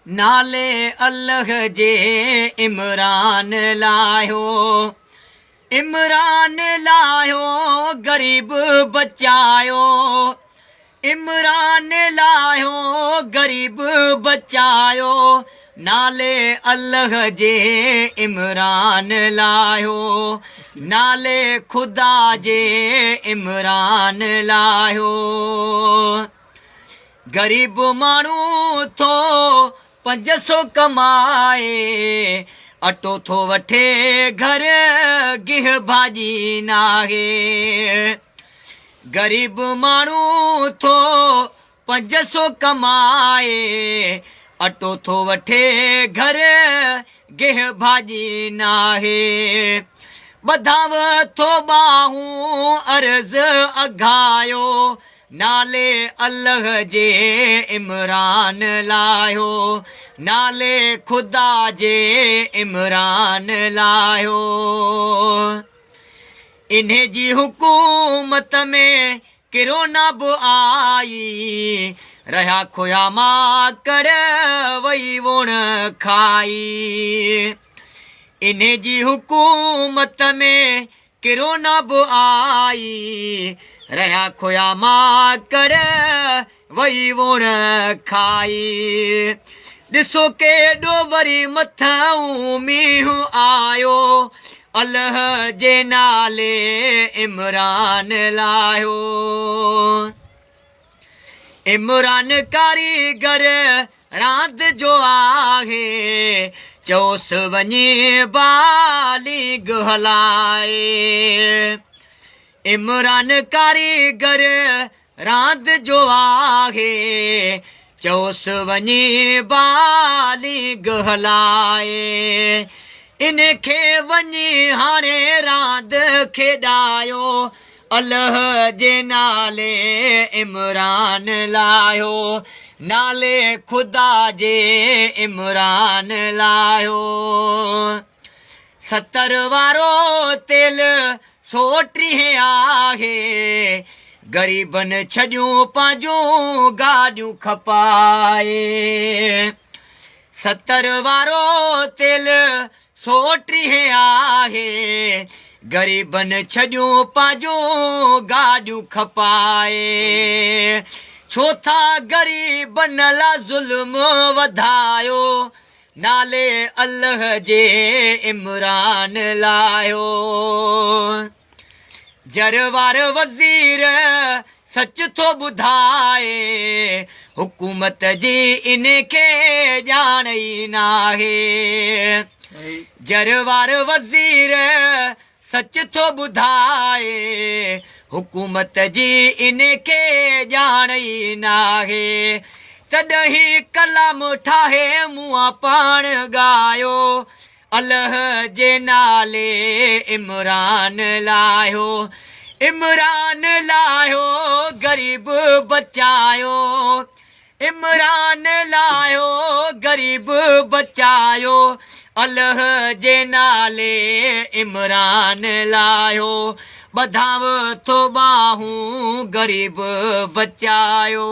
نالي الله جي عمران لاهيو، عمران لاهيو غريب بچايو، عمران لاهيو غريب بچايو، نالي الله جي عمران لاهيو، نالي خدا جي عمران لاهيو. غريب ماڻهو ٿو 500 ڪمائي، اٽو ٿو وٺي گهر گيهه ڀاڄي ناهي. غريب ماڻهو ٿو 500 ڪمائي، اٽو ٿو وٺي گهر گيهه ڀاڄي ناهي. ٻڌانء ٿو ٻانهون عرض اگهايو، نالي الله جي عمران لاهيو، نالي خدا جي عمران لاهيو. انهي جي حڪومت ۾ ڪرونا به آئي، رهيا کويا ماڪڙ وئي ووڻ کائي. انهي جي حڪومت ۾ ڪرونا به آئي، رهيا کويا ماڪڙ وئي ووڻ کائي. ڏسو ڪيڏو وري مٿئون مينهن آيو، الله جي نالي عمران لاهيو. عمران ڪاريگر راند جو آهي، چئوس وڃي باليگ هلائي. عمران ڪاريگر راند جو آهي، چئوس وڃي باليگ هلائي. ان کي وڃي هاڻي راند کيڏايو، الله جي نالي عمران لاهيو، نالي خدا جي عمران لاهيو. 70 وارو تيل 130 آهي، غريبن ڇڏيون پنهنجون گاڏيون کپائي. 70 وارو تيل 130 آهي، غريبن ڇڏيون پنهنجون گاڏيون کپائي. ڇو ٿا غريبن لا ظلم وڌايو، نالي الله جي عمران لاهيو. جروار وزير سچ ٿو ٻڌائي، حڪومت جي ان کي ڄاڻ ئي ناهي. جروار وزير سچ ٿو ٻڌائي، حڪومت جي ان کي ڄاڻ ئي ناهي. تڏهن ڪلام ٺاهي مون پاڻ ڳايو، الله جي نالي عمران لاهيو، عمران لاهيو غريب بچايو، عمران لاهيو غريب بچايو، الله جي نالي عمران لاهيو، ٻڌانء ٿو ٻانهون غريب بچايو.